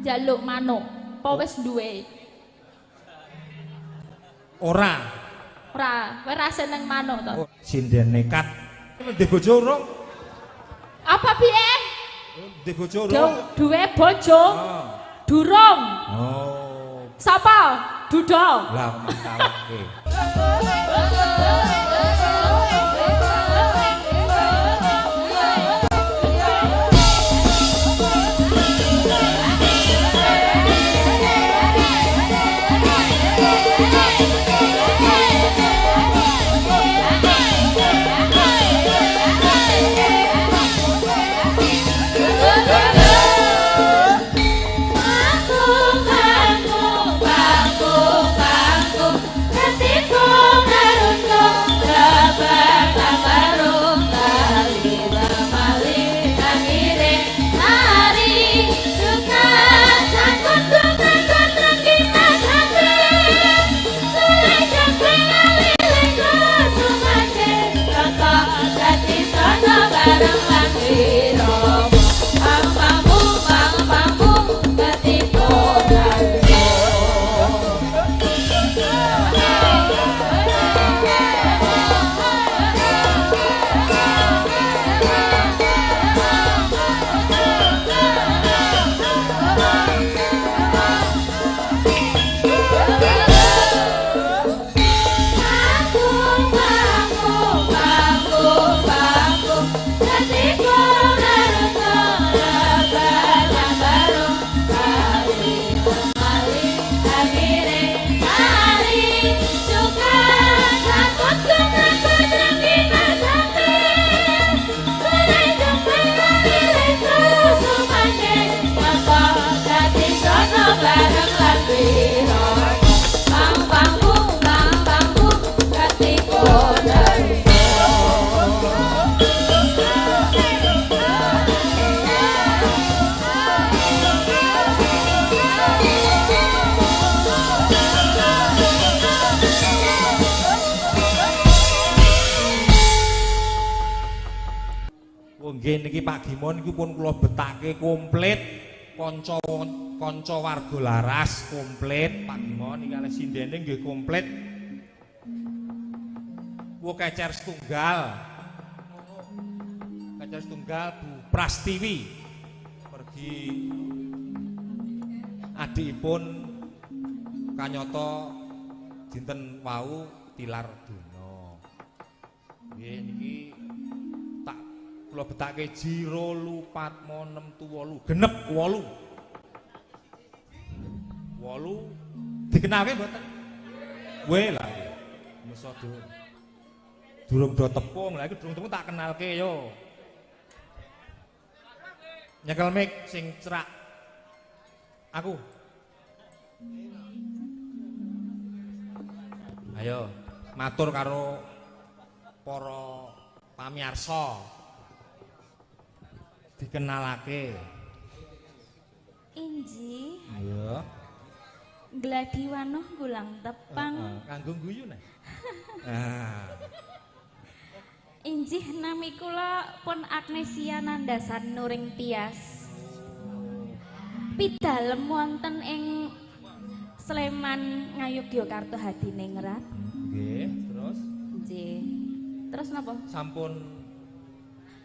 njaluk manuk. Apa wis duwe? Ora. Ora, kowe ra seneng manuk to. Sinden nekat. Ndek bojo urung? Apa piye? Ndek bojo urung? Duwe bojo? Durung. Oh. Sapa? Duda. Lah mentalake. Nggih niki Pak Gimon niku pun kula betake komplit kanca warga Laras komplit Pak Gimon iki kalih sindene nggih komplit. Wo kecer setunggal. Kecer setunggal Bu Prastiwi pergi adikipun kanyata dinten wau tilar donya. Nggih niki kula betake 2 4 6 8 genep 8. 8 dikenalke mboten? Kowe lah iki. Musa durung do tepung. Lah iki durung tepung tak kenalke yo. Nyekel mic sing cerak. Aku. Ayo matur karo para pamirsa. Dikenalake. Inji. Ayo. Gladi wanoh gulang tepang. Kanggo guyu neh. Ah. Injih nami kula pun Agnesia Nandasan Nuring Tias. Pidalem wonten ing Sleman Ngayogyakarta Hadiningrat. Nggih, terus? Nggih. Terus napa?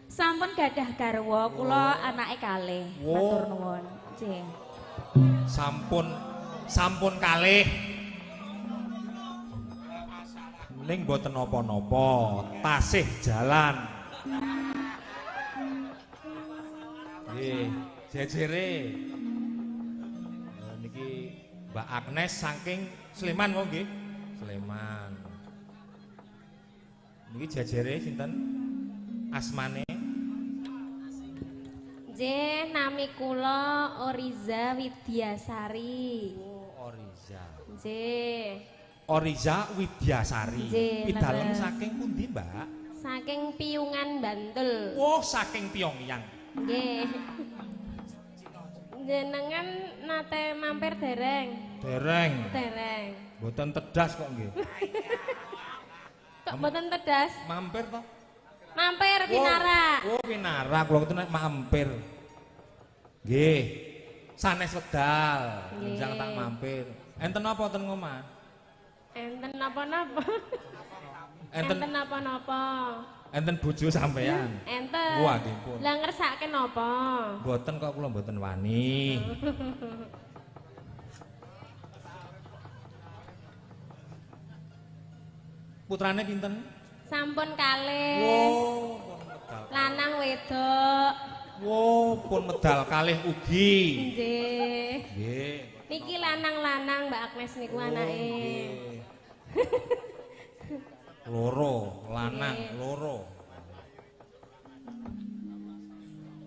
Sampun gadah garwa kula anake kalih. Matur nuwun. Nggih. Sampun kalih. Ning mboten napa-napa, tasih jalan. Nggih, jejere. Niki Mbak Agnes saking Sleman kok nggih? Sleman. Niki jejere sinten? Asmane? Nggih, nami kula Oriza Widyasari. Oh, Oriza. Nggih. Oriza Widyasari. Pidalem saking pundi, Mbak? Saking Piyungan Bantul. Oh, saking Pyongyang. Nggih. Jenengan nate mampir dereng? Dereng. Dereng. Mboten tedas kok nggih. Kok mboten tedas? Mampir to? Mampir pinara. Oh, pinara kula itu nek mampir. Nggih. Sanes wedal, njang tak mampir. Enten napa ten ngomah? Enten napa-napa? Enten napa-napa? Enten bojo sampean. Enten. Wah, nggih pun. Lah ngersake napa? Mboten kok kula mboten wani. Putrane pinten? Sampun kalih. Wo, pun medal. Lanang wedok. Wo, pun medal kalih ugi. Nggih. Nggih. Niki lanang-lanang Mbak Agnes niku anake. Loro, lanang, loro.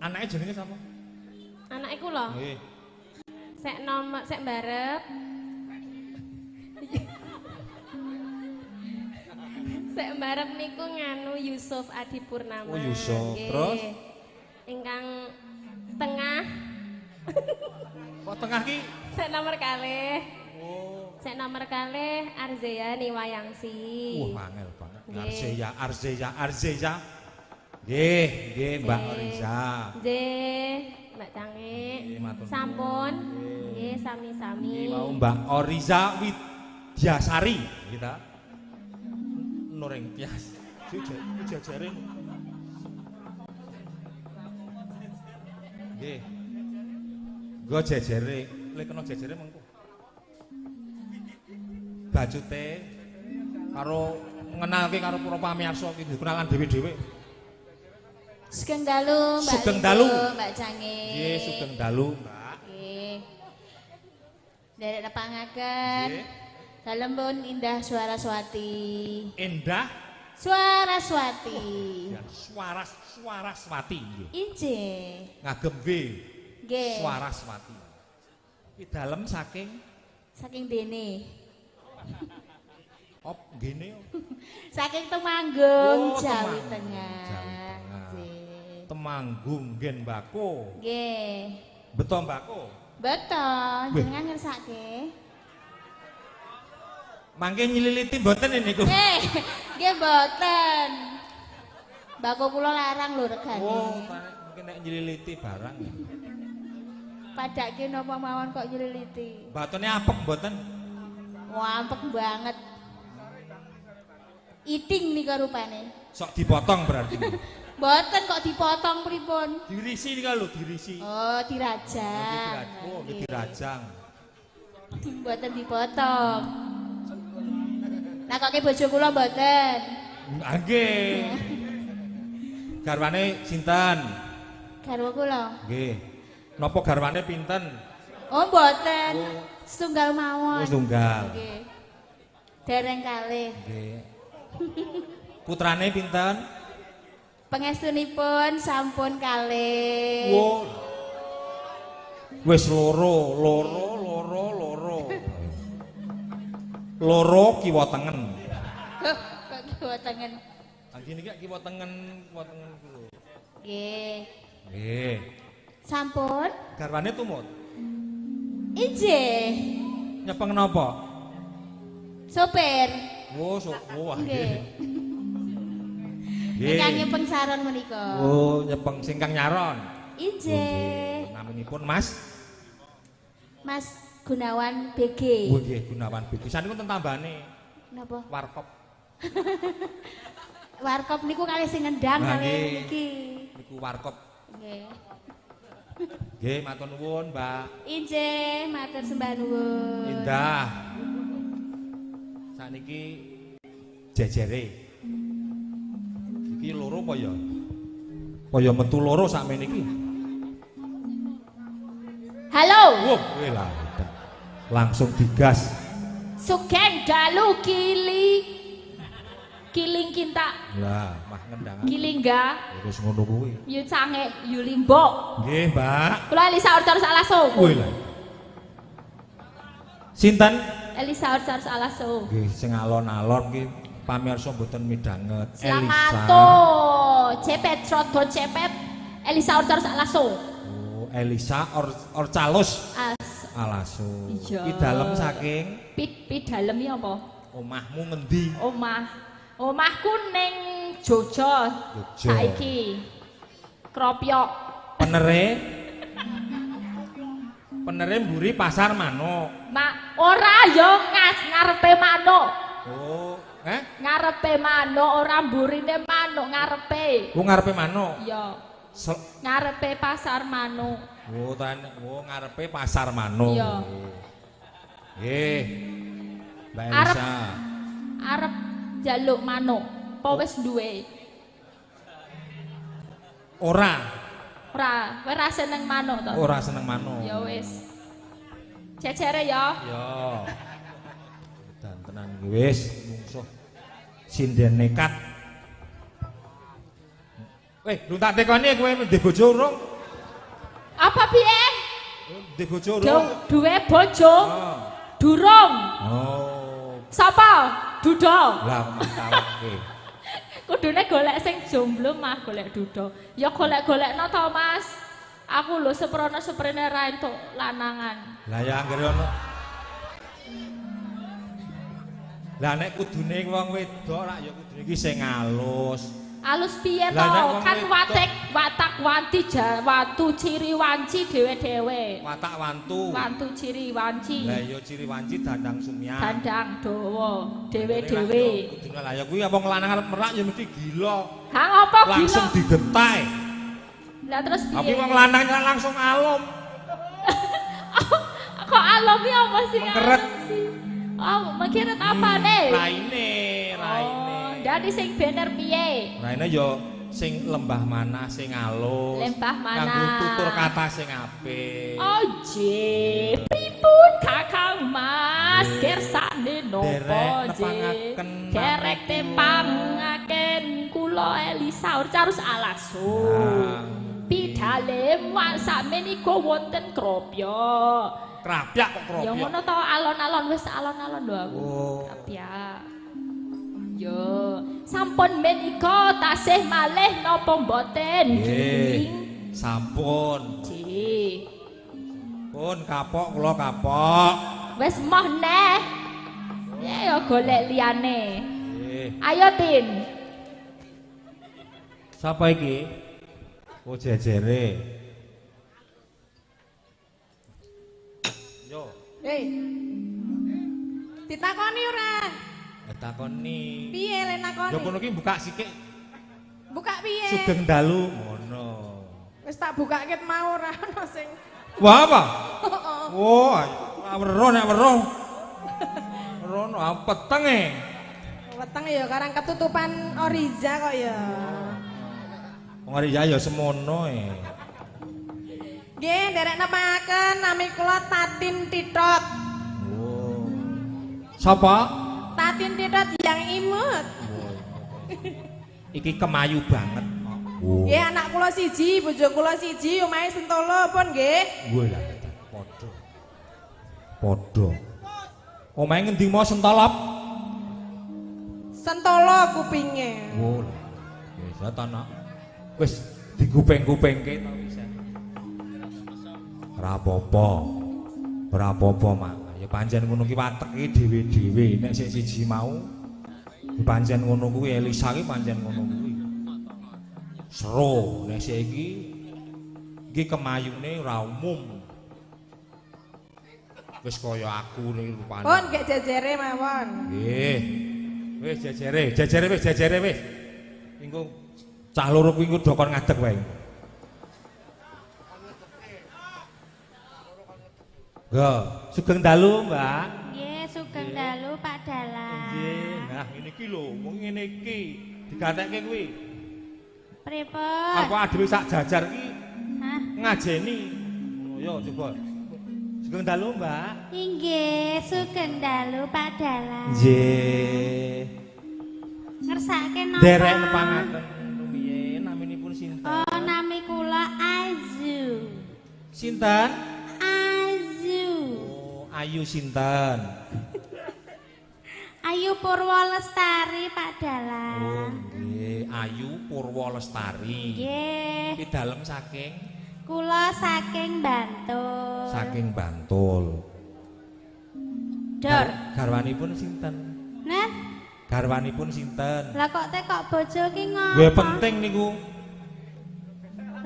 Anake jenenge sapa? Anake kula. Nggih. Sek nomor sek mbarep. Sek mbarep niku nganu Yusuf Adi Purnama. Oh, Yusuf. Terus ingkang tengah. Kok tengah ki? Sek nomor kalih. Oh. Sek nomor kalih Arzea Niwayangsi. Wah, angel banget. Arzea, Arzea, Arzea. Nggih, nggih Mbak Oriza. Nggih, Mbak Cange. Sampun. Nggih, sami-sami. Nggih wau Mbak Oriza Widyasari kita. Noring tias. Jejere. Nggih. Nggo jejere, lek kena jejere mengko. Bacute karo ngenalke karo para pamirsa iki dikenalan dhewe-dhewe. Sugeng dalu Mbak. Sugeng dalu Mbak Cange. Nggih, sugeng dalu Mbak. Nggih. Nderek nepangaken. Dalem pun Indah Suaraswati. Indah Suaraswati. Ya, Suaraswati nggih. Injih. Ngagem W. Nggih. Suaraswati. Ki dalem saking saking dene. Op gene. Saking Temanggung, oh, Jawi Tengah. Jawi Tengah. Temanggung nggen mbako. Nggih. Beto mbako. Beto, jenengan ngersake. Mangke nyililiti mboten niku. Nggih, nggih mboten. Mbako kula larang lho regane. Oh, mungkin nek nyililiti barang. Padake napa mawon kok nyililiti. Batone apek mboten? Wah, apek banget. Iting nika rupane. Sok dipotong berarti. Mboten kok dipotong pripun? Dirisi nika lho, dirisi. Oh, dirajang. Oh, nggih dirajang. Mboten dipotong. Lah kok ke bojo kula mboten? Nggih. Garwane sinten? Garwa kula. Nggih. Napa garwane pinten? Oh, mboten. Oh. Setunggal mawon. Oh, setunggal. Nggih. Dereng kalih. Nggih. Putrane pinten? Pangestunipun sampun kalih. Wo. Wis loro, loro, loro, loro. Loro kiwa tengen. Kok kiwa tengen? Ah niki kiwa tengen, kiwa tengen ku lho. Nggih. Nggih. Sampun. Garwane tumut. Injih. Nyepeng napa? Sopir. Oh, wah nggih. Ingkang nyepeng saron menika. Oh, nyepeng singkang nyaron. Injih. Naminipun Mas Mas Gunawan BG. Oh nggih, Gunawan BG. Saniku ten tambane. Napa? Warkop. Warkop niku kalih sing ngendang kalih niki. Niku warkop. Nggih. Nggih, matur nuwun, Mbak. Injih, matur sembah nuwun. Indah. Sakniki jejere. Iki loro apa ya? Kaya metu loro sakmene iki. Halo. Wah, kowe lah. Langsung digas. Sugeng dalu kili. Kiling kinta. Lah, mah ngendangan. Kilingga. Terus ngono kuwi. Yu cange, yu limbok. Nggih, Mbak. Kula Elisa Orcar Alaso. Kuwi lho. Sinten? Elisa Orcar Alaso. Nggih, sing alon-alon ki pamirsa mboten midhanget. Elisa. Cepet rodo cepet. Elisa Orcar Alaso. Oh, Elisa Orcalus. Alaso. Ki dalem saking pi dalem iki apa? Omahmu ngendi? Omah. Omahku ning Jogja. Saiki. Kropyok. Penere. Penere mburi pasar manuk. Mak ora ya ngarepe manuk. Oh, eh? Ngarepe manuk ora mburine manuk ngarepe. Oh, ngarepe manuk. Iya. Ngarepe pasar manuk. Oh, oh ngarepe pasar manuk. Iya. Nggih. Mbak Elisa. Arep njaluk manuk. Apa wis duwe? Ora. Ora, kowe ora seneng manuk to? Ora seneng manuk. Ya wis. Jejere ya. Ya. Dan tenan iki wis mungsuh sinden nekat. Weh, lu tak tekoni kowe ndek bojo urung? Apa piye? Ndek bojo urung? Duwe bojo? Durung. Oh. Sapa? Duda. Lah mantawake. Kudune golek sing jomblo mah golek duda. Ya golek-golekno to, Mas. Aku lho seprono-seprene ra entuk lanangan. Lah ya anggere ono. Lah nek kudune wong wedok rak ya kudune iki sing alus. Alus piye to? Kan watek watak wanti wantu ciri wanci dhewe-dhewe. Watak wantu. Wantu ciri wanci. Lah ya ciri wanci dandang sumyang. Dandang dawa dhewe-dhewe. Kudune lah ya kuwi wong lanang arep merak ya mesti gila. Ha ngopo gila? Langsung digetai. Lah terus piye? Tapi wong lanang langsung alum. Kok alum ya apa sih? Mengkeret. Oh, mengkeret apane? Raine, raine. Oh, dadi sing bener piye? Raine ya sing lembah manah, sing alus. Lembah manah. Nganggo tutur kata sing apik. Oh, nggih. Pripun Kakang Mas kersane napa nggih? Derek tepangaken kula Elisa harus alasun. Pidalem sakmenika wonten kropyok. Krapyak kok kropyok. Ya ngono to alon-alon wis alon-alon lho aku. Oh. Krapyak. Yo, sampun menika tasih malih napa mboten? Nggih. Sampun. Nggih. Pun kapok kula kapok. Wis moh neh. Ya golek liyane. Nggih. Ayo Tin. Sapa iki? Oh jejere. Yo. Hei. Ditakoni ora? Takoni. Piye le nakoni? Ya kono ki buka sikik. Buka piye? Sugeng dalu ngono. Wis tak bukake mau ora ono sing. Wah apa? Wah, ora weruh nek weruh. Rono petenge. Weteng ya karang ketutupan Oriza kok ya. Wong Oriza ya semono e. Nggih, nderek nepangaken nami kula Tatin Titot. Oh. Sapa? Tatin Titot yang imut. Iki kemayu banget. Oh. Nggih, anak kula siji, bojo kula siji, omahe Sentolo pun nggih. Wah lah, padha. Padha. Omahe ngendi mau Sentolop? Sentolo kupinge. Oh. Wis ta nak. Wis digupeng-kupengke ta wis. Ora apa-apa. Ora apa-apa, Mak. Ya pancen ngono ki wateke dhewe-dhewe. Nek sik siji mau pancen ngono kuwi Elisa ki pancen ngono kuwi. Seru nek sik iki iki kemayune ora umum. Wis kaya aku niki rupane. Pun gek jejere mawon. Nggih. Wis jejere, jejere wis jejere wis. Engko cah loro kuwi engko do kon ngadeg wae. Go, sugeng dalu, Mbak. Nggih, sugeng dalu Pak Dalang. Nggih, nah ngene iki lho, wong ngene iki digatekke kuwi. Pripun? Aku adewe sak jajar iki. Hah? Ngajeni. Ngono yo coba. Sugeng dalu, Mbak. Inggih, sugeng dalu Pak Dalang. Nggih. Ngersake napa? Derek nepangaken rumiyin naminipun sinten? Oh, nami kula Azu. Sinten? Azu. Oh, Ayu sinten? Ayu Purwo Lestari Pak Dalang. Oh, nggih, Ayu Purwo Lestari. Nggih. Ki dalem saking? Kula saking Bantul. Saking Bantul. Dor. Garwanipun sinten? Nah, garwanipun sinten? Lah kok tekok bojo ki ngopo? Nggih penting niku.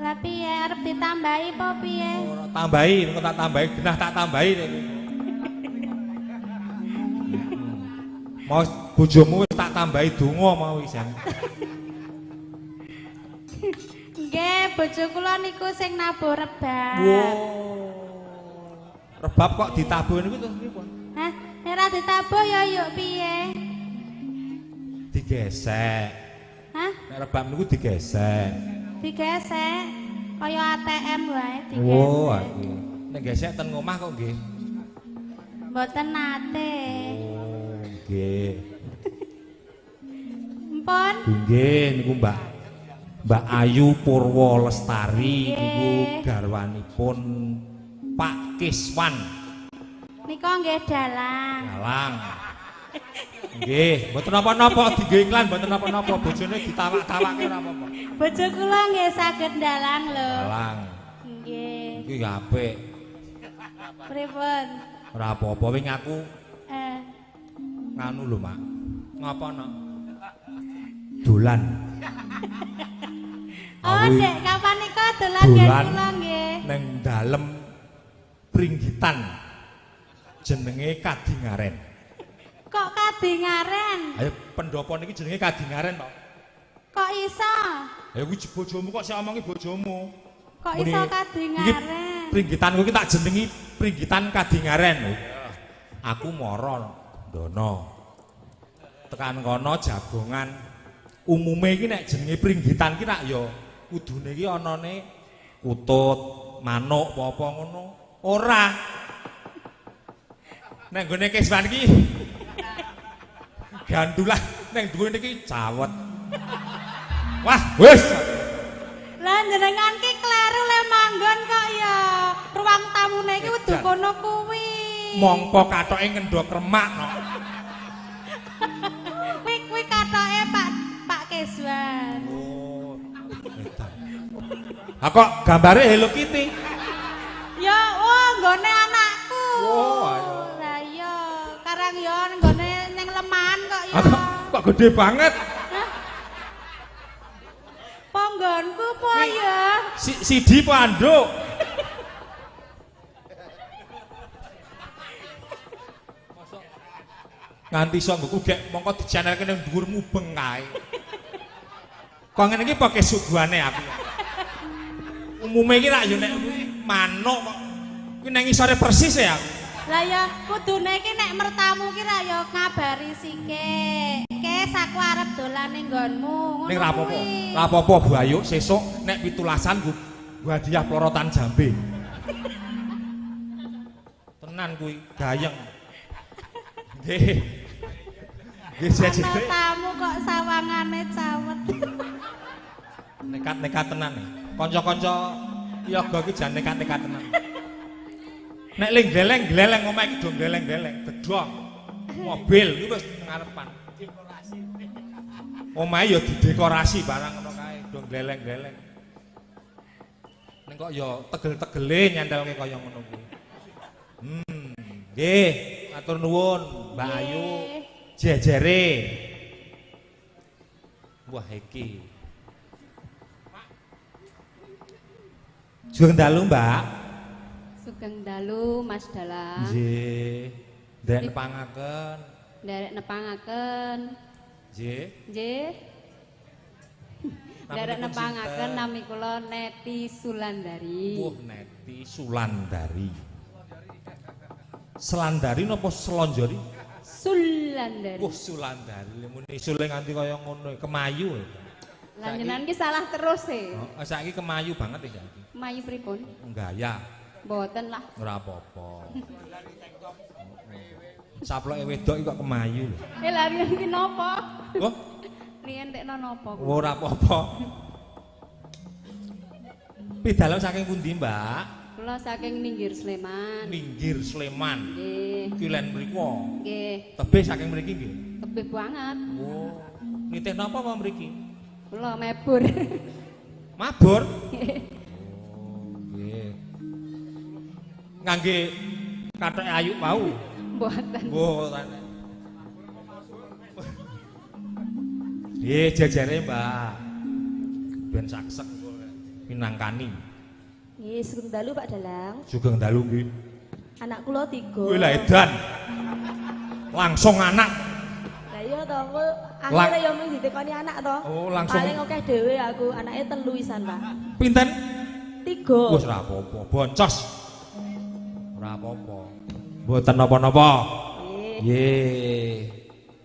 Lah piye arep ditambahi apa piye? Ora Tambahi, engko tak tambahi, genah tak tambahi nek kuwi. Mau bojomu wis tak tambahi donga mau wisan. Nggih, bojo kula niku sing nabuh rebab. Wow. Rebab kok ditabuh niku terus pripun? Hah, nek ora ditabuh ya yuk piye? Digesek. Hah? Nek rebab niku digesek. Digesek kaya ATM wae digesek. Oh, iki. Nek gesek ten ngomah kok nggih. Mboten nate. Oh, nggih. Mpun. Nggih niku Mbak. Mbak Ayu Purwo Lestari niku garwanipun Pak Kiswan. Nika nggih dalang. Dalang. Nggih, mboten napa-napa dienggo iklan mboten napa-napa, bojone ditawak-tawake ora apa-apa. Bojo kula nggih saged dalang lho. Dalang. Nggih. Iki ya apik. Pripun? Ora apa-apa wing aku. Nganu lho, Mak. Ngapa nak? Dolan. Oh, Dek, kapan nika dolan nggih kula nggih? Neng dalem Pringgitan. Jenenge Kadingaren. Kok Kadingaren? Ayo pendopo niki jenenge Kadingaren to. Kok iso? Ayo kuwi bojomu kok sik omongi bojomu. Kok iso Kadingaren? Pringgitan kuwi tak jenengi Pringgitan Kadingaren. Aku mara ndono. Tekan kono jagongan. Umume iki nek jenenge Pringgitan ki rak ya kudune iki anane kutut, manuk apa-apa ngono. Ora. Nek nggone Kiswan iki gandulah ning dhuwur niki cawet. Wah, wis. Lah jenengan ki kleru le manggon kok ya. Ruang tamune iki kudu kono kuwi. Mongpo katoke ngendhok remak no. Kuwi kuwi katoke Pak Kiswan. Oh. Edan. Ha kok gambare Hello Kitty? Ya, oh nggone anakku. Oh, ayo. Lah iya, karang ya nggone ning lemahan kok ya. Kok gede banget? Hah? Panggonku po ya. Sidi po anduk. Nganti iso nggo gek mongko dijanelke ning dhuwur mubeng kae. Kok ngene iki pokoke suguhane aku. Umume iki rak yo nek kuwi manuk kok. Kuwi nang ngisore persis ya aku. Lah ya kudune iki nek mertamu ki ra ya ngabari sike. Kes aku arep dolan ning nggonmu. Ning ra apa-apa. Ra apa-apa Bu Ayu, sesuk nek 17-an nggo hadiah plorotan jambe. Tenan kuwi gayeng. Nggih. Nggih jajane. Tamu kok sawangane cawet. Nekat-nekat tenan. Kanca-kanca yoga iki jan nekat-nekat tenan. Nek ling gleleng-gleleng omah iki do gleleng-gleleng, gedhong. Mobil iki wis ngarepan. Omahe ya didekorasi barang ngono kae, do gleleng-gleleng. Ning kok ya tegel-tegele nyandelke kaya ngono kuwi. Nggih, matur nuwun Mbak Ayu. Jejere. Wah iki. Sugeng dalu, Mbak. Sugeng dalu Mas Dalang. Nggih. Nderek nepangaken. Nderek nepangaken. Nggih. Nggih. Nderek nepangaken nami kula Neti Sulandari. Wah, Neti Sulandari. Selandari napa selonjori? Sulandari. Wah, Sulandari. Muni sule nganti kaya ngono, kemayu. Lah jenengan ki salah terus e. Heeh, saiki kemayu banget e saiki. Kemayu pripun? Gaya. Mboten lah. Ora apa-apa. Saploke wedok iki kok kemayu lho. Eh lah riyen ki napa? Oh. Riyen tekno napa? Ora apa-apa. Pidalem saking pundi, Mbak? Kula saking Minggir Sleman. Minggir Sleman. Nggih. Ki len mriku. Nggih. Tebih saking mriki nggih. Tebih banget. Oh. Nitih napa apa mriki? Kula mabur. Mabur? Nggih. Oh, nggih. Ngangge kathoke ayu mau. Mboten. Mboten. Nggih, jejere, Mbak. Ben saksek minangkani. Nggih, sugeng dalu Pak Dalang. Sugeng dalu nggih. Anak kula 3. Kuwi lah edan. Langsung anak. Lah iya to, engko akhire ya mung ditekoni anak to. Oh, langsung. Paling akeh dhewe aku, anake 3 isan, Pak. Pinten? 3. Wis ora apa-apa, boncos. Ora apa-apa. Mboten napa-napa. Nggih. Nggih.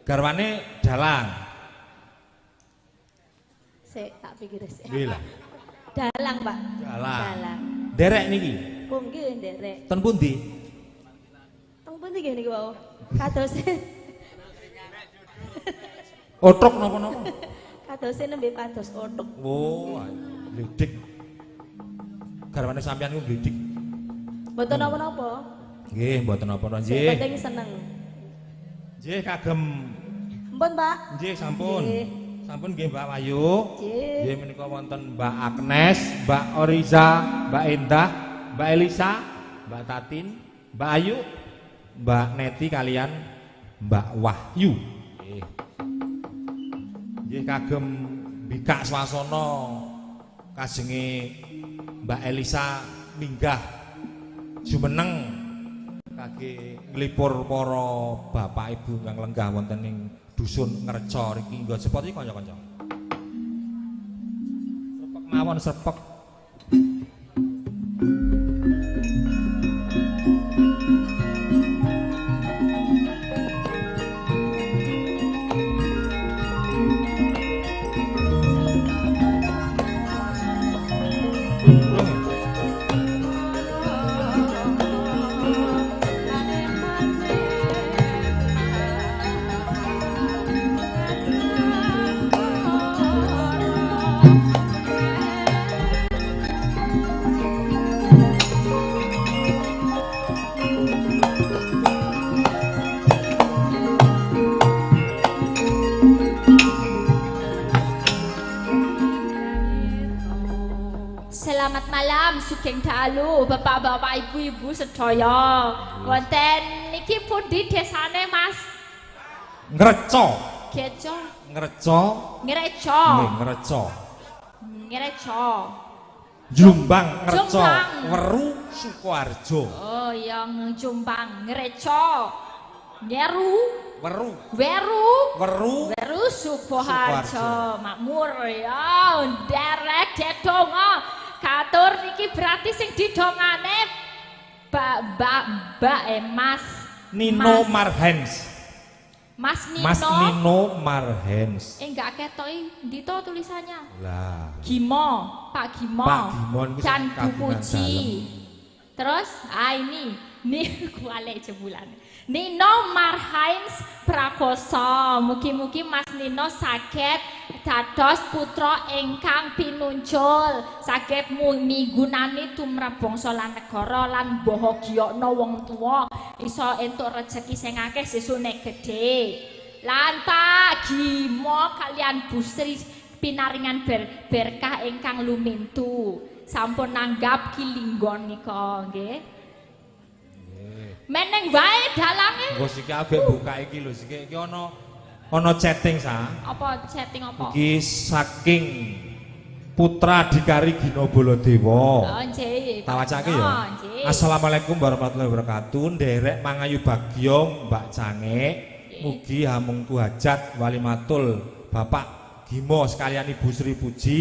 Garwane dalang. Sik, tak pikir sik. Nggih lah. Dalang, Pak. Dalang. Dalang. Nderek niki. Oh nggih, nderek. Ten pundi? Teng pundi nggih niku wau? Kadose. Otrok napa-napa? Kadose nembe pados othok. Oh, blidik. Garwane sampeyan ku blidik. Mboten napa-napa. Nggih, mboten napa-napa Sing nggih. penting seneng. Nggih kagem. Mpun, Pak. Nggih, sampun. Nggih. Sampun nggih Mbak Wahyu. Nggih. Nggih menika wonten Mbak Agnes, Mbak Oriza, Mbak Endah, Mbak Elisa, Mbak Tatin, Mbak Ayu, Mbak Neti kalian Mbak Wahyu. Nggih. Nggih kagem mbikak swasana kajenge Mbak Elisa minggah jumeneng kage nglipur para bapak ibu ingkang lenggah wonten ing dusun Ngreca riki nggo cepot iki kanca-kanca. Srepek mawon srepek. Selamat malam sugeng dalu bapak-bapak ibu-ibu sedaya. Wonten niki pundi desane Mas? Ngreca. Geco. Ngreca. Ngreca. Nggih, Ngreca. Ngreca. Jombang Ngreca, Jombang. Weru Sukoharjo. Oh, yang Jombang Ngreca. Ngeru, Weru. Weru, Weru. Weru Sukoharjo. Makmur ya, nderek dedonga. Katur niki berarti sing didongane Mbak Mas Nino Mas, Marhens. Mas Nino. Mas Nino Marhens. Enggak ketoki ndi to tulisannya? Lah. Gimo, Pak Gimo. Pak Gimo niku dan sing Bu kagungan Puji. Terus, ini nih kuale jebulan. Nino Marhains Prakoso. Mugi-mugi Mas Nino saged dados putra ingkang pinuncul, saged migunani tumrap bangsa lan negara lan bahagyakna wong tuwa, iso entuk rejeki sing akeh sesune gedhe. Lan Pak Gimo kalian Bu Sri pinaringan berkah ingkang lumintu. Sampun nanggap kilinggon nika nggih. Meneng wae dalange. Engko siki aku buka iki lho, siki iki ana chatting sa. Apa chatting apa? Iki saking Putra Dikari Gina Baladewa. Oh nggih. Tak wacake ya. Oh, nggih. Assalamualaikum warahmatullahi wabarakatuh. Nderek mangayu bagya Mbak Cangik. Mugi hamungku hajat walimatul Bapak Gimo sekalian Ibu Sri Puji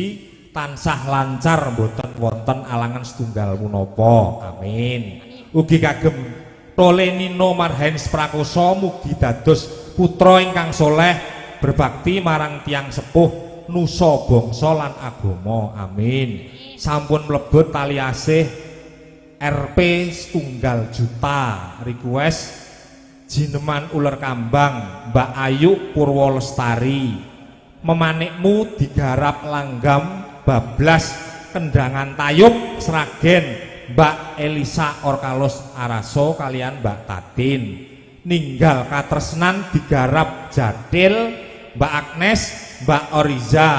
tansah lancar mboten wonten alangan setunggal punapa. Amin. Ugi kagem Tole Nino Marhains Prakoso mugi dados putra ingkang soleh berbakti marang tiang sepuh nusa bangsa lan agama. Amin. Sampun mlebet tali asih RP setunggal juta. Request jineman uler kambang Mbak Ayu Purwo Lestari. Memanikmu digarap langgam bablas kendangan tayub Sragen Mbak Elisa Orkalos Araso kalian Mbak Tatin. Ninggal katresnan digarap Jadil Mbak Agnes Mbak Oriza.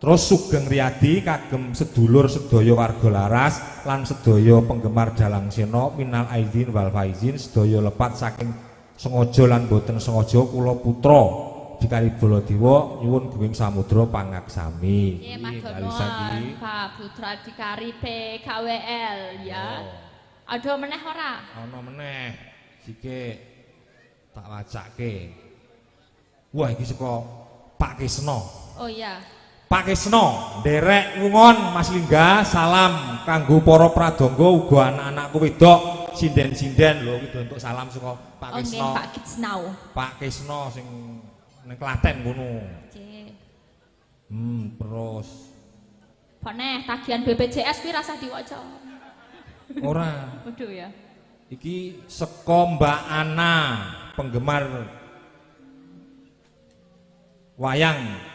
Terus Sugeng Riyadi kagem sedulur sedaya warga Laras lan sedaya penggemar Dalang Sena minal aidin wal faizin sedaya lepat saking sengaja lan boten sengaja kula putra Dikari Baladewa nyuwun gunging samudra pangaksami. Nggih, matur nuwun Pak Putra Dikari PKWL ya. Ada meneh ora? Ana meneh. Sike tak wacake. Wah, iki saka Pak Kisno. Oh iya. Pak Kisno, nderek wungon Mas Lingga, salam kanggo para pradangga uga anak-anakku wedok sinden-sinden lho iki entuk salam saka Pak Kisno. Oh nggih, Pak Kisno. Pak Kisno sing ning Klaten ngono. Nggih. Terus apa neh tagihan BPJS kuwi rasah diwaca. Ora. Waduh ya. Iki saka Mbak Ana, penggemar wayang.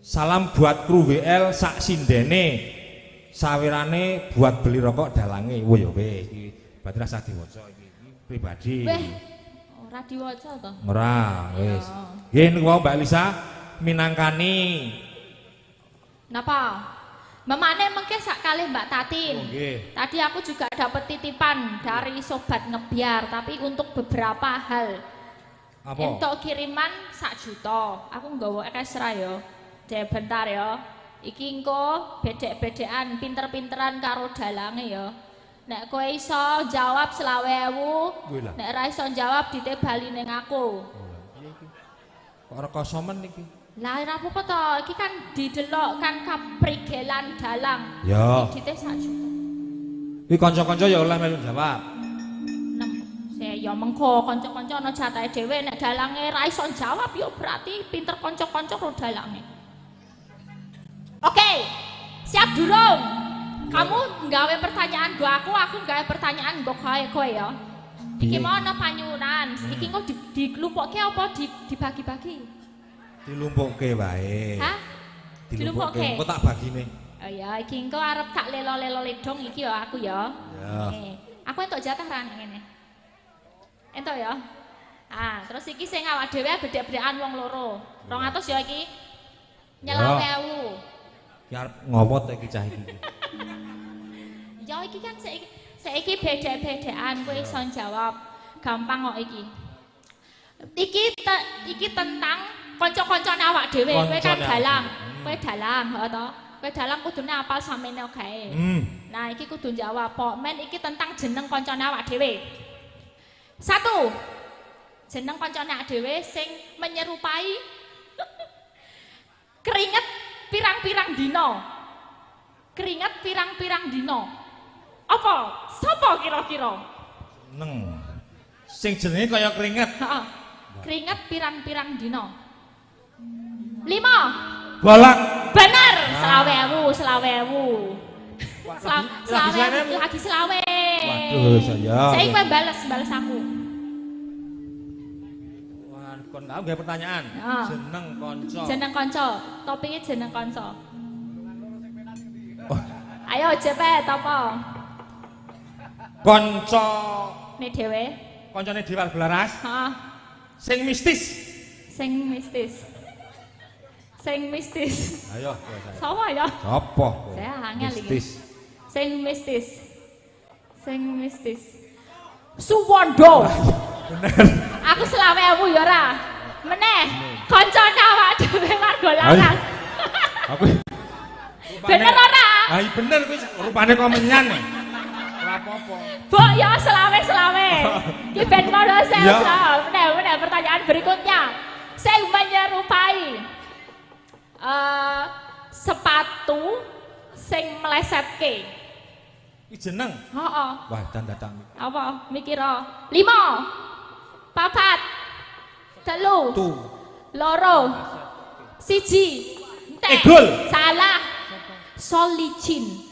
Salam buat kru WL sak sindene. Sawirane buat beli rokok dalange. Wo ya wis iki berarti rasah diwaca iki pribadi. Weh, ora diwaca to? Ora, wis. Nggih niku wau Mbak Elisa minangkani. Napa? Memane mengke sak kalih Mbak Tatin. Oh, nggih. Tadi aku juga dapat titipan dari sobat ngebiar, tapi untuk beberapa hal. Apa? Entuk kiriman 1 juta. Aku nggawa ekstra ya. Dek bentar ya. Iki engko bedek-bedekan pinter-pinteran karo dalange ya. Nek kowe iso jawab 25.000, nek ora iso jawab dite bali ning aku. Piye iki? Kok rekoso men iki? Lah ora apa-apa to, iki kan didelok kan kaprigelan dalang. Ya. Dite 1 juta. Iki kanca-kanca ya oleh melu jawab. 6. Saya ya mengko kanca-kanca ana jatahe dhewe, nek dalange ra iso jawab ya berarti pinter kanca-kanca karo dalange. Oke, siap durung? Kamu nggawe pertanyaan nggo aku, aku nggawe pertanyaan nggo kowe ya. Iki mau ana panyuwunan, iki engko diklumpukke apa dibagi-bagi? Dilumpukke wae. Hah? Dilumpukke. Engko tak bagine. Oh ya, iki engko arep tak lelo-lelo ledong iki ya aku ya. Ya. Aku entuk jatah ra ngene. Entuk ya. Ah, terus iki sing awak dhewe bedhek-bedhekan wong loro. 200 ya iki. 25.000. Ki arep ngowot iki cah iki. Ya iki kan saiki bedhek-bedhekan kowe iso jawab. Gampang kok iki. Iki tentang kanca-kancane awak dhewe, kowe kan dalang. Kowe dalang, heeh to. Kowe dalang kudune apal samene gae. Nah, iki kudu jawab. Pokmen iki tentang jeneng kancane awak dhewe. 1. Jeneng kancane awak dhewe sing menyerupai keringet pirang-pirang dina. Keringet pirang-pirang dina. Apa? Sapa kira-kira? Jeneng. Sing jenenge kaya keringet. Heeh. Keringet pirang-pirang dina. 5. Bolak. Bener. 25.000, 25.000. Lagi selawe. Waduh, saya. Saiki kowe bales aku. Wah, kon aku gawe pertanyaan. Jeneng kanca. Jeneng kanca. Topike jeneng kanca. Oh. Ayo cepet apa? Kanca ne dhewe. Kancane dhewe Belaras. Heeh. Sing mistis. Sing mistis. Sing mistis. Ayo. Sapa ya? Sapa? Saya angel iki. Mistis. Sing mistis. Sing mistis. Suwondo. Bener. Aku 25.000 ya ora. Meneh. Kancane awak dhewe warga Laras. Aku bener ora? Ha iya bener kuwi rupane kok menyan. Ora apa-apa. Bok ya selawe-selawe. Ki ben padha sel. Meneh pertanyaan berikutnya. Sing menyerupai sepatu sing melesetke. Iki jeneng. Heeh. Wah, dan datang. Apa? Mikira. 5 4 3 2 1. Egol. Salah. Solicin.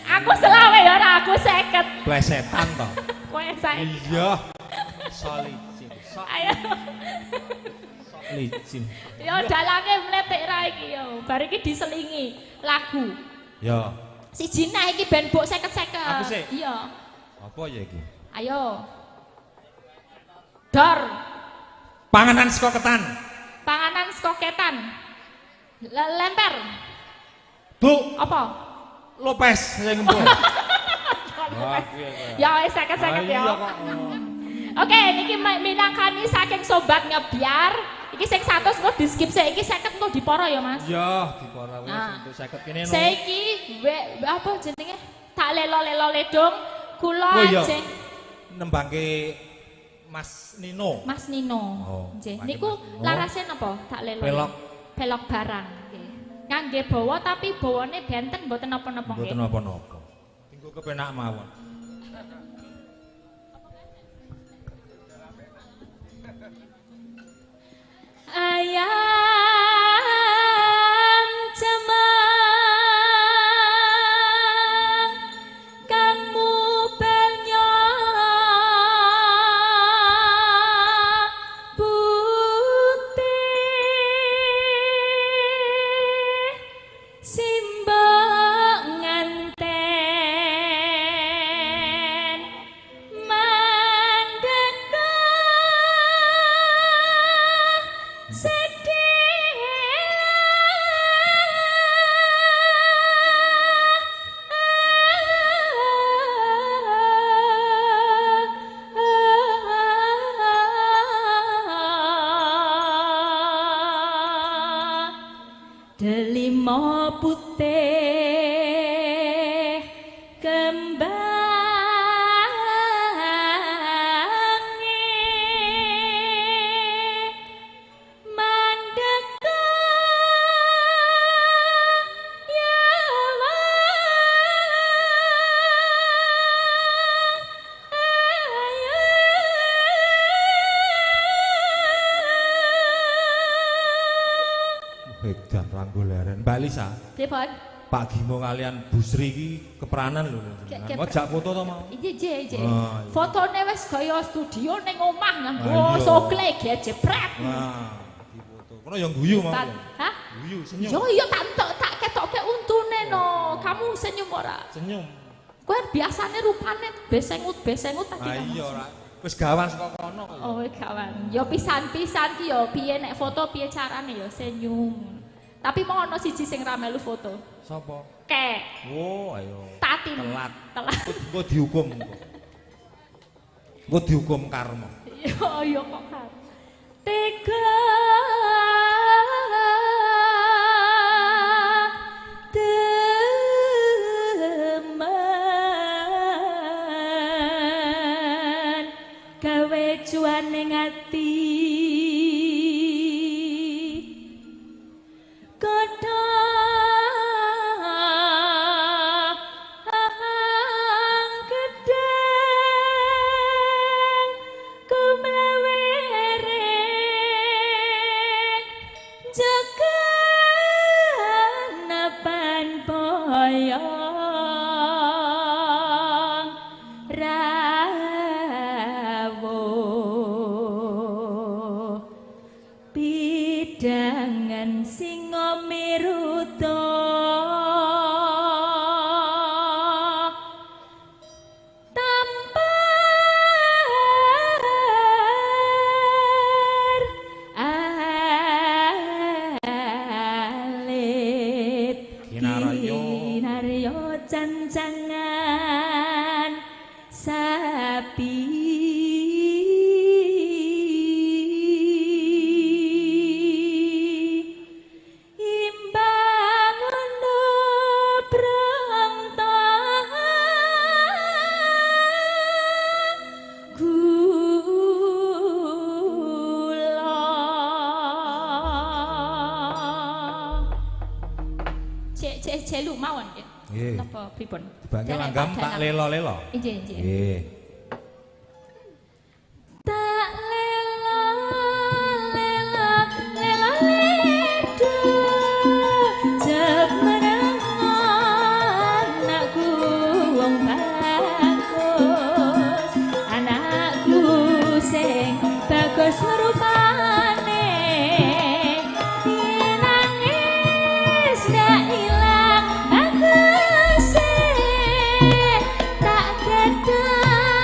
Aku selawe ya ora, aku 50. Plesetan to. Kowe 50. Iya. Solicin. Ayo. Licin. Ya dalange mletik ra iki ya. Bar iki diselingi lagu. Ya. Siji nah iki ben mbok 50-50. Aku sik. Iya. Apa ya iki? Ayo. Dor. Panganan saka ketan. Panganan saka ketan. Lemper. Bu. Apa? Lopes sing empuk. Ya wis 50-50 ya. Oke, niki minangkani saking sobat ngebiar. Iki sing 100 engko di skip sik, iki 50 engko diporo ya, Mas. Iya, diporo wis entuk 50 kene. Saiki apa jenenge? Tak lelo-lelo ledong kula ajeng nembangke Mas Nino. Mas Nino. Nggih. Niku larase napa? Tak lelo. Pelok. Pelok barang nggih. Ngangge bawa tapi bawane benten mboten napa-napa nggih. Mboten napa-napa. Tinggo kepenak mawon. Ayam cemeng kamu banyak putih simbok nganten mandeka delima putih kembange mandeka yawa Edan ranggo leren. Mbak Lisa. Pripun? Pak Gimo kalian Bu Sri iki kepranan lho. Mau jak foto to mau? Iya, iya, iya. Fotone wis gaya studio ning omah nganggo sokle gejepret. Nah, difoto. Kono ya guyu mau. Hah? Guyu, senyum. Yo iya tak entuk tak ketoke untune no. Kamu senyum ora? Senyum. Kowe biasane rupane besengut-besengut tadi. Ah iya ora. Wis gawan saka kono. Oh, gawan. Ya pisan-pisan ki ya piye nek foto piye carane ya senyum. Tapi mau ono siji sing ra melu foto. Sapa? Kek. Oh, ayo. Tatin. Telat. Telat. Engko dihukum engko. Engko dihukum karma. Yo yo kok kan. Tega temen gawe cuane ati pidangan singa miruta tampar alit kinarya cancangan sapi. Celu mawon nggih. Nggih. Napa pripun? Dibangke langgam tak lelo-lelo. Nggih, nggih. Nggih. Tak lelo lelo lelo ledo jemereng anakku wong bagus, anakku sing bagus rupane yen nangis ndak ilang baguse tak gedang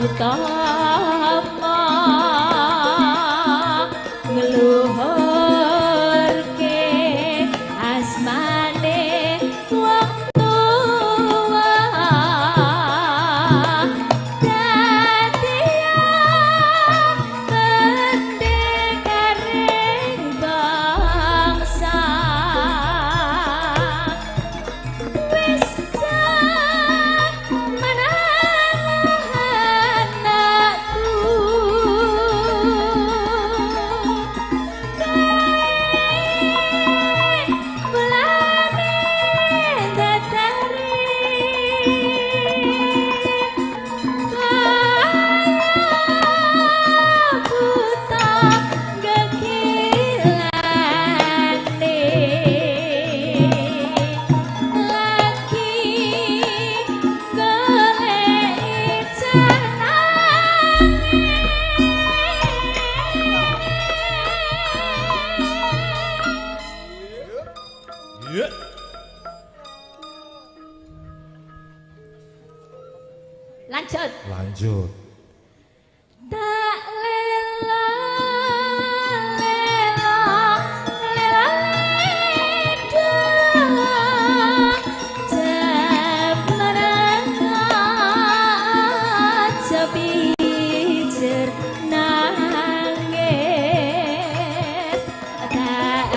utama ngluhurke asmane wong tuwa dadi pendekaring bangsa wis menang anakku mulane datari kaya buta gegilane lagi golek jenange. Iya. Lanjut. Lanjut. Tak lela lela lela ledo jemreng aja pijer nangis tak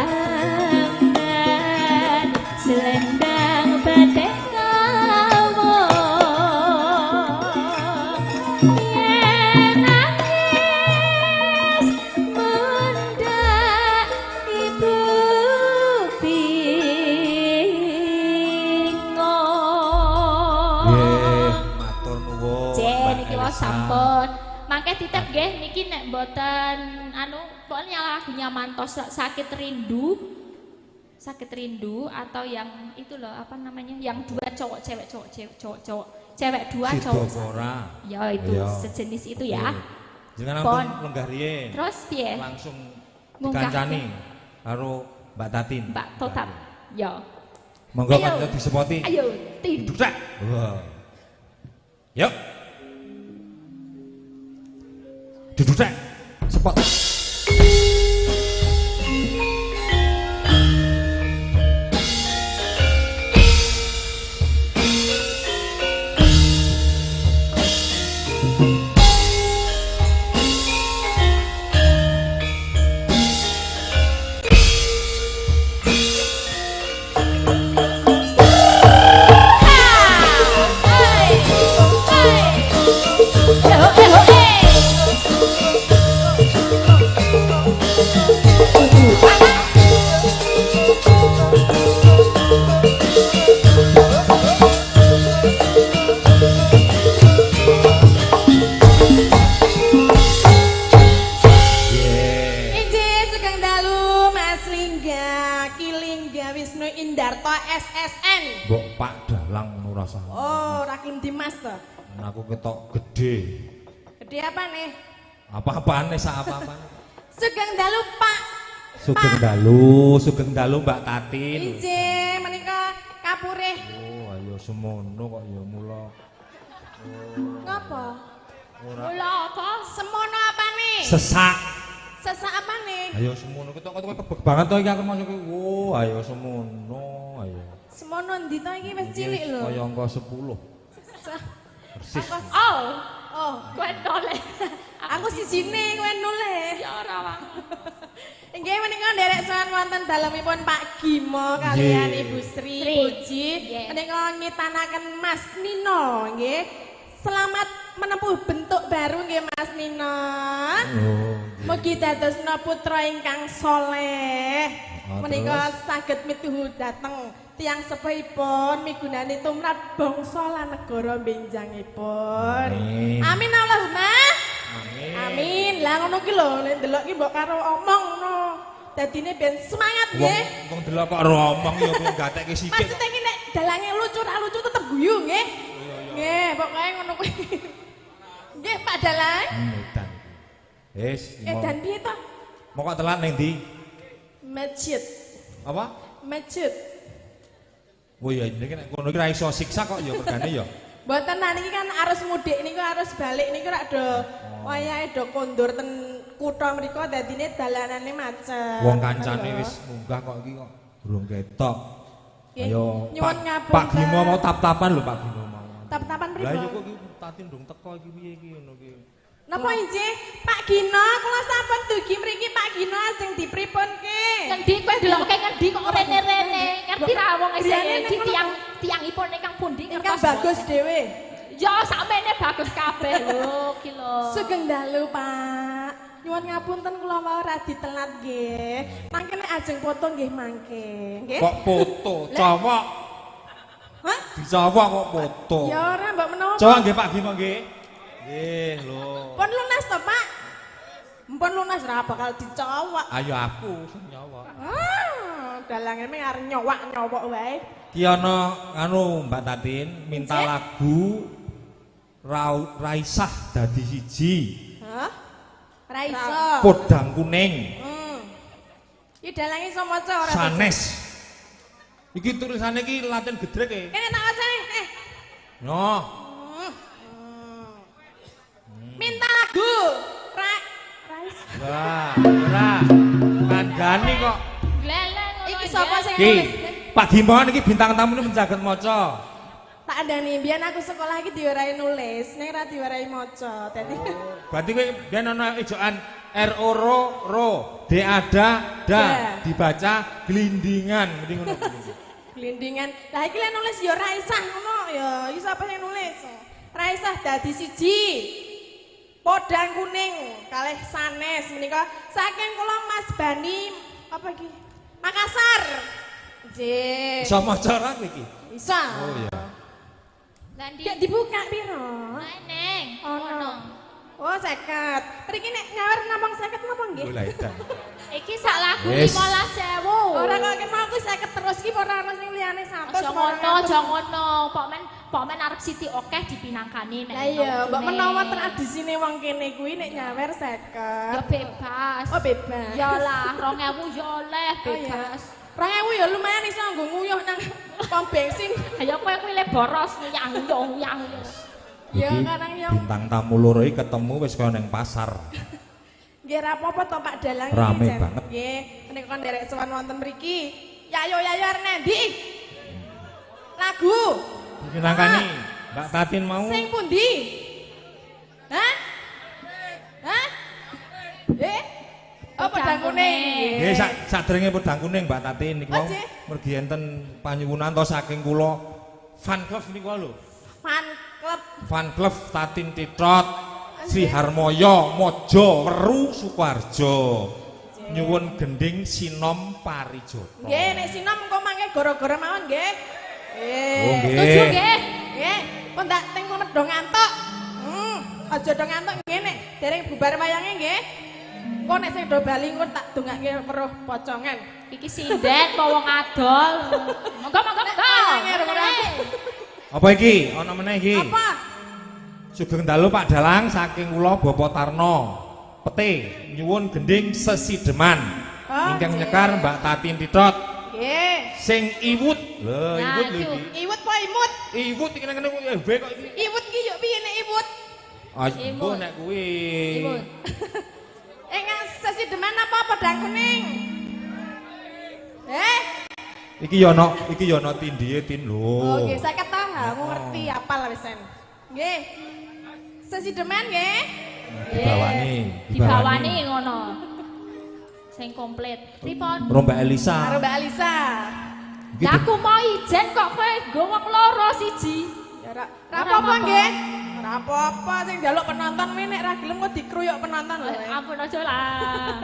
amben selendang batik kawung yen nangis mundhak ibu bingung. Nggih, matur nuwun. Cek Mbak niki wau Elisa. sampun. Mangke titip nggih niki nek mboten anu pokoknya lagunya Mantos Sakit Rindu. Sakit Rindu atau yang itu loh apa namanya? Yang dua cowok cewek cowok cewek cowok cowok cewek dua Sido cowok apa satu. ora? Ya itu Iya. sejenis itu ya. Jenengan Pon. langsung lenggah riyin. Terus piye? Langsung Munggah. dikancani karo Mbak Tatin. Mbak Totap. Ya. Monggo Ayo. kanca disepoti. Ayo tin. Duduk tak. Wah. Yuk. Duduk tak. Sepot. Yeah. Injih sugeng dalu Mas Lingga, Ki Lingga Wisnu Indarto SSN. Mbok Pak Dalang ngono rasah. Oh, ora gelem Dimas to. Aku ketok gede. Gede apa nih? Apa-apane sak apa-apane. Sugeng dalu Pak. Sugeng dalu, sugeng dalu Mbak Tatin. Injih menika kapurih. Oh, ayo semono kok ya mula. Ngopo? Ora Mula apa? Semono apa nih? sesak. Sesak apa nih? Ayo semono ketok ketok kebek banget to iki aku masuk. Oh, ayo semono, ayo. Semono ndi to iki wis cilik lho. Kaya angka 10. Persis. Oh, Oh, kowe noleh. aku sijine kowe noleh. Ya ora wang. Inggih menika nderek sowan wonten dalemipun Pak Gimo kalian Nggih. Ibu Sri Sri. Puji Nggih. menika ngitanaken Mas Nino nggih. Selamat menempuh bentuk baru nggih Mas Nino. Oh, nggih. Mugi dadosna putra ingkang soleh. Ah, Menika terus? saged mituhu dhateng tiyang sepuhipun migunani tumrap bangsa lan negara benjangipun. Amin. Amin Allahumma. Amin. Amin. Lah ngono ki lho, lek ndelok ki mbok karo omong ngono. Dadine ben semangat Wong nggih. wong delok kok romong ya kowe gatekke sithik. Maksudnya ki nek dalange lucu ra lucu tetep guyu nggih. Nggih, pokoke ngono kuwi. Nggih, Pak Dalang. Edan iki. Wis, Edan piye to? Mau kok telat ning ndi? Masjid. Apa? Masjid. Oh iya, ini nek kono iki ra iso siksa kok ya mergane ya. Mboten nah niki kan arus mudik niku arus balik niku rak do wayahe do kondur ten kutha mriku dadine dalanane macet. Wong kancane wis munggah kok iki kok durung ketok. Ayo Pak Gimo mau tap-tapan lho Pak Gimo mau. Tap-tapan pripun? Lah iya kok iki Tatin durung teko iki piye iki ngono iki. Napa injih? Pak Gino kula sampun dugi mriki Pak Gino ajeng dipripunke? Ngendi kowe ndelokke ngendi kok rene-rene. Ngerti ra wong isih iki tiyang-tiyangipun ingkang pundi ngertos. Ingkang bagus dhewe. Ya sakmene bagus kabeh lho iki lho. Sugeng dalu Pak. Nyuwun ngapunten kula wau radi telat nggih. Mangke nek ajeng foto nggih mangke. Nggih. Kok foto? Cowok. Hah? Dicowok kok foto. Ya ora mbok menawa. Cowok nggih Pak Gino nggih. Nggih lho. Pun lunas to, Pak? Mpun lunas ora bakal dicowok. Ayo aku sing nyowok. Ah, dalange meng arep nyowak-nyowok wae. Ki ana anu Mbak Tatin minta lagu Raisah dadi siji. Hah? Raisa. Podang kuning. Iki dalange iso maca ora? Sanes. Iki tulisane iki Latin gedrek e. Kene tak waca. No. Minta lagu Raisa. Wah, ora. Kandhani kok. Gleleng ngono. Iki sapa sing nulis? Pak Gimo niki bintang tamune menjagat maca. Tak andani mbiyen aku sekolah iki diwarahi nulis, ning ora diwarahi maca. Dadi berarti kowe mbiyen ana ejokan R O R O D A D da dibaca glindingan mesti ngono kuwi. Glindingan. Lah iki lek nulis ya Raisah ngono ya. Iki sapa sing nulis? Raisah dadi siji. Podang kuning kalih sanes menika saking kula Mas Bani apa iki? Makassar. Nggih. Iso maca ora kowe iki? Iso. Oh iya. Lah dibuka piro? Neng, ono. Oh, 50. Mriki nek nyawer namung 50 napa nggih? Lha edan. Iki sak lagu 15.000. Ora kok kene aku 50 terus iki ora ono sing liyane 100. Aja ngono, aja ngono. Pok men arep siti akeh dipinangkani nek. Lah iya, mbok menawa tradisine wong kene kuwi nek nyawer 50. Ya bebas. Oh, bebas. Ya lah, 2.000 ya oleh bebas. 2.000 ya lumayan iso nggo nguyuh nang pom bensin. Ya kowe kuwi le boros nguyah-nguyah. Ya kadang yo bintang tamu loro iki ketemu wis kaya ning pasar. Nggih ra apa-apa to Pak Dalang iki. Rame banget. Nggih, menika kon nderek sowan wonten mriki. Yayo yayo arep nendi? Lagu. Dipinangkani Mbak Tatin mau. Sing pundi? Hah? Hah? Oh, podang kuning. Nggih, sadurunge podang kuning Mbak Tatin niku wau mergi enten panyuwunan to saking kula fan club niku lho. Fan club. Fan club Tatin Titot Sri Harmoyo Mojo Weru Sukoharjo. Nyuwun gending Sinom Parijoto. Nggih, nek Sinom engko mangke gara-gara mawon nggih. Oh nggih. Setuju nggih. Nggih, pun tak teng kono do ngantuk. Aja do ngantuk nggih nek dereng bubar wayange nggih. Engko nek sing do bali engko tak dongake weruh pocongan. Iki sinden apa wong adol. Monggo monggo monggo. Apa iki? Ana meneh iki. Apa? Sugeng dalu Pak Dalang saking kula Bapak Tarno. Pete nyuwun gending sesideman. Ingkang nyekar Mbak Tatin Titot. Nggih. Sing iwut. Lho, iwut lho iki. Iwut apa imut? Iwut iki nang kene kok iki. Iwut ki yo piye nek iwut? Ah, mbuh nek kuwi. Iwut. Ingkang sesideman apa podang kuning? Iki yo ana, iki yo ana tindihe tin lho. Oh nggih, 50 ta, aku ngerti apal wisan. Nggih. Sesideman nggih. Dibawani, dibawani ngono. Sing komplit. Pripun? Karo Mbak Elisa. Karo Mbak Elisa. Lah aku mau ijen kok kowe nggo wong loro siji. Ya ora apa-apa nggih. Ora apa-apa sing njaluk penonton kuwi nek ra gelem kok dikruyuk penonton lho. Ampun aja lah.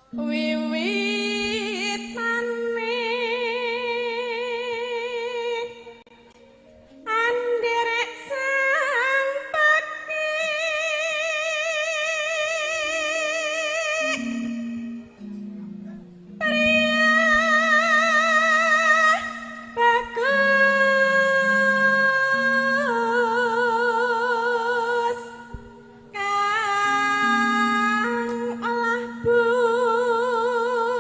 Wiwitane anderek sang pekik pria bagus kang olah budi.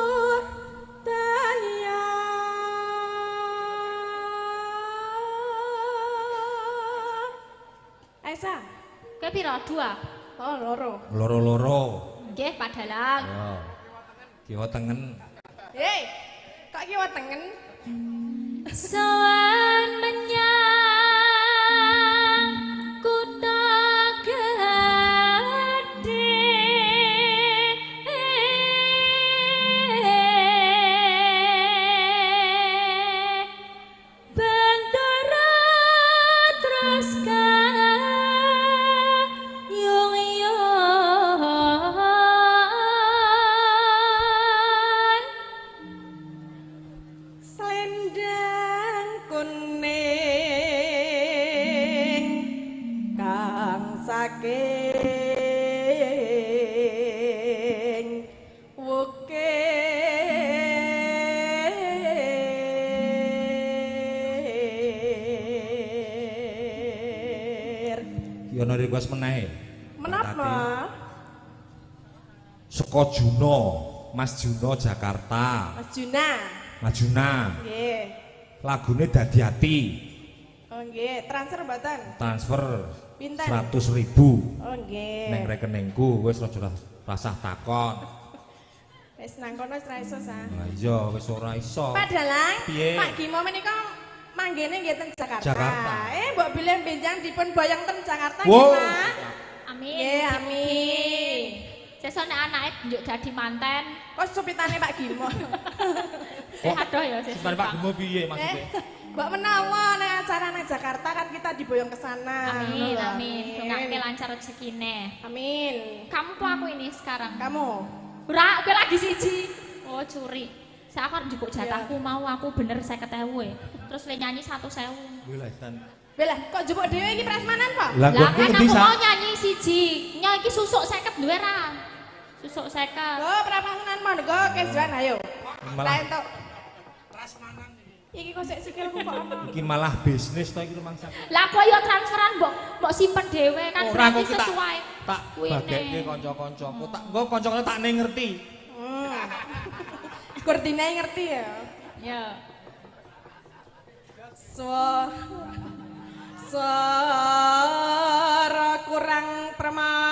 Raisa. Kowe piro? 2. Oh, loro. Loro-loro. Nggih, Pak Dalang. Ya. Kiwa tengen. Hei, kok kiwa tengen? Sowan menyang kutha gedhe Bentara terus kayung-yun Selendang kuning kang saking wukir. Ki ana request menahe. Menapa? Saka Juno, Mas Juno Jakarta. Mas Juna. Mas Juna. Nggih. Lagune Dadi Ati. Oh nggih, transfer mboten? Transfer Pinten? 100.000 Oh nggih. neng rekeningku wis aja rasah takon. Wis nang kono wis ra iso sa. Lah iya wis ora iso. Pak Dalang, Piye? Pak Gimo menika manggene nggih ten Jakarta. Jakarta. Mbok bilih benjang dipun boyong ten Jakarta nggih, Wow. Pak. Amin. Nggih, amin. Sesuk nek anake njuk dadi manten, Kok supitane Pak Gimo? sehat doh ya sesuk. Supitane Pak Gimo piye maksudnya? Mbok menawa nek acara nang Jakarta kan kita diboyong ke sana. Amin, Ngono lho. amin. Dongake lancar rezekine. Amin. Kamu tuh aku ini sekarang. Kamu. Ora, kowe lagi siji. Oh, curi. Saya aku arep njupuk jatahku mau aku bener 50.000 e. Terus le nyanyi 100.000. Kuwi lah tan. Belah, kok jupuk dhewe iki prasmanan, Pak? Lah Lah nggonku kan ngendi aku Sa? mau nyanyi siji. Nyo iki susuk 50 duwe ra? Susuk 50. Oh, prasmanan monggo kejuan ayo. Malah- Lah entuk. Prasmanan iki. Iki kok sik sikilku kok ana. Iki malah bisnis to iki rumangsa. Lah kok ya transferan mbok mbok simpen dhewe kan Ora berarti kok tak sesuai. tak kuwine. bagekke kanca-kancaku. Tak engko kanca-kanca tak ne ngerti. Koordinate ngerti ya. Ya. Suara kurang permana.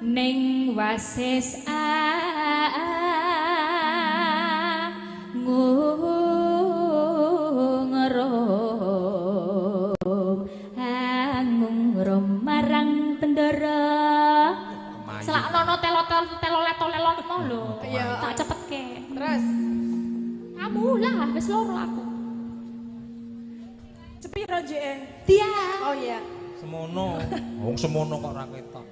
Ning wasis angungrum angungrum marang bendara. Selak nono telo-telo telolet-telon mau lho. Iya. Tak cepetke. Terus Kamu lah wis loro aku. cepiro JN. Dia. Oh iya. Semono. Wong semono kok ora ketok.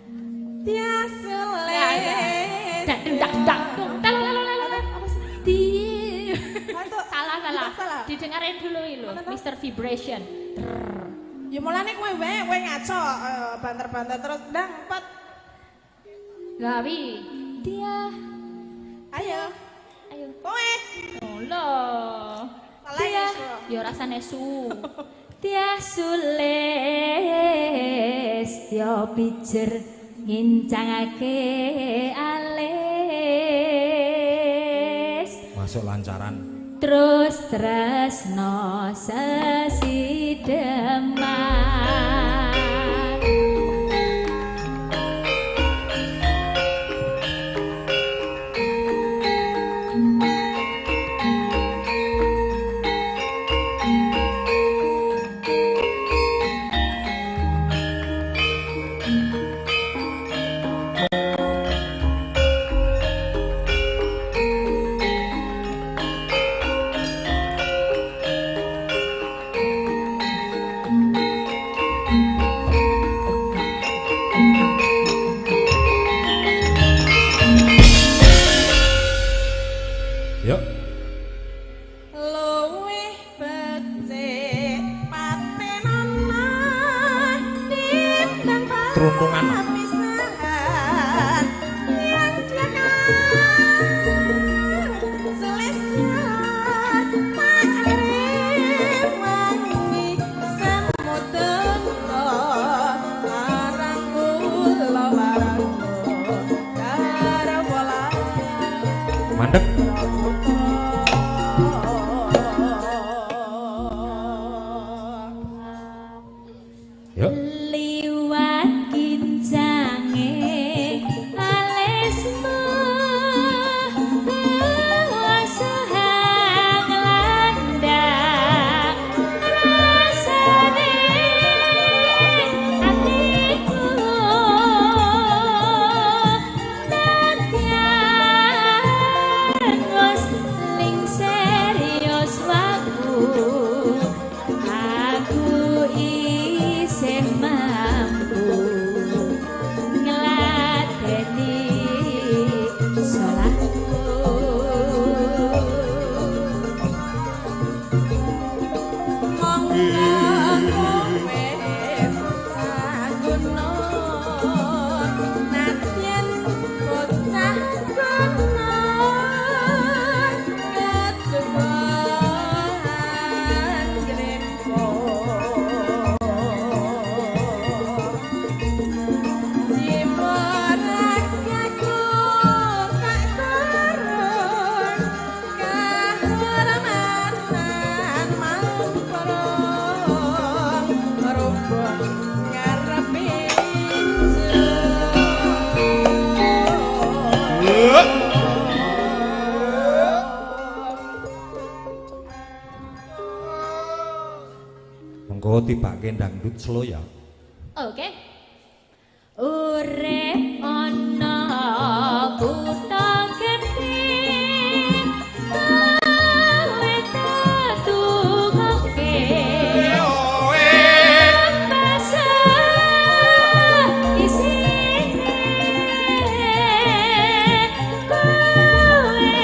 Tia sules. Dak dak dak dung telo-telo. Apa sih? Di. Mantuk. Salah salah. Salah. Didengarin dulu lho, Mana toh? Mr. Vibration. Ya mulane kowe wae kowe ngaco banter-banter terus ndang pot. Lah wi, dia. Ayo. Ayo. Kowe. Oh lho. Salah Dia. nesu. Ya rasane su. Dia sules ya pijer ngincangake alis. Masuk lancaran. Terus tresno sesideman. Yuk. Luwih becik patenana timbang Truntungan. papisahan yang dia kang selesai tak rewangi semuteng marang kula marang karo Mandek. Oh, tibake dangdut slow ya. Oke. Urip ana kutha gedhe kowe tetukoke isine kowe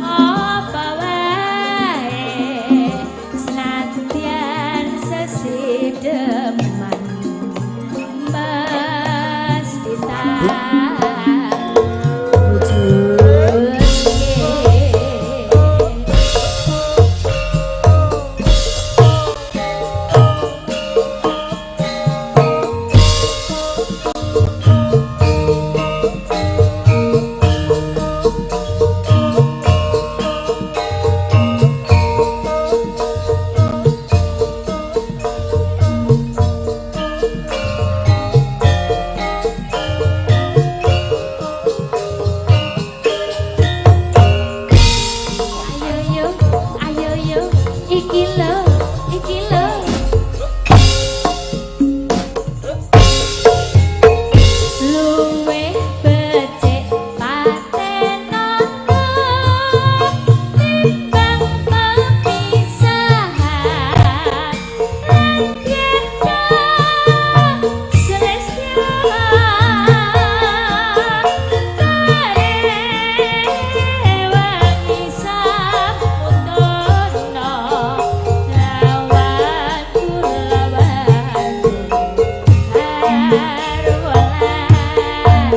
apa wae senadyan sesideman mesti tak wujudke. Ayo yo, ayo yo, iki lho, iki lho. Luwih becik patenono timbang pepisahan. Lan yen selesai karewangi samutono lawanku lawanku arwalan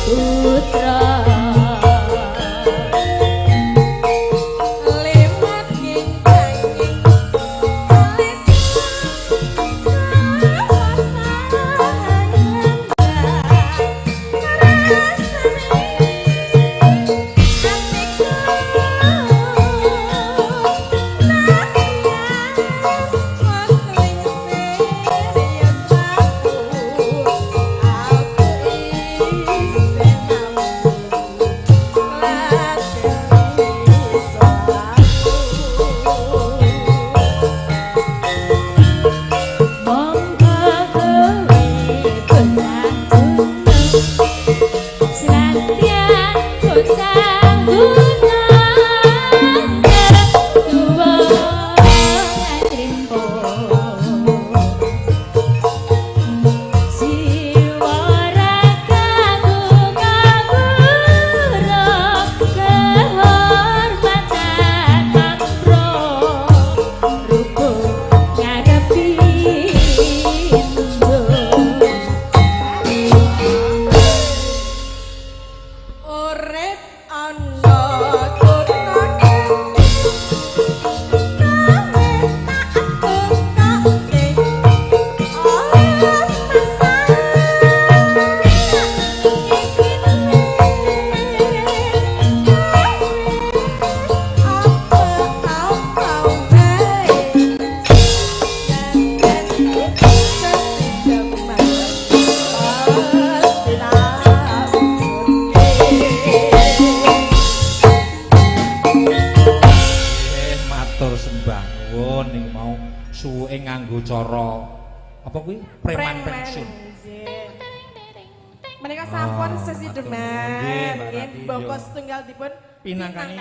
putra. Lemot ginjanging alis Monggo kowe bocah gunung senadyan bocah gunung tuwa ngrimpo siwa ragaku kagura kehormatan mangro rukuh ngarepi ndo. Urip ana kutha kowe tak tukoke ora apa-apa wae Matur sembah nuwun ning mau suwuke nganggo cara apa kuwi preman pensiun. Menika sampun Ah, sesi matur deman nuwun, nggih, Mbak nggih Rati, bongko yo. setunggal dipun Pinangkani.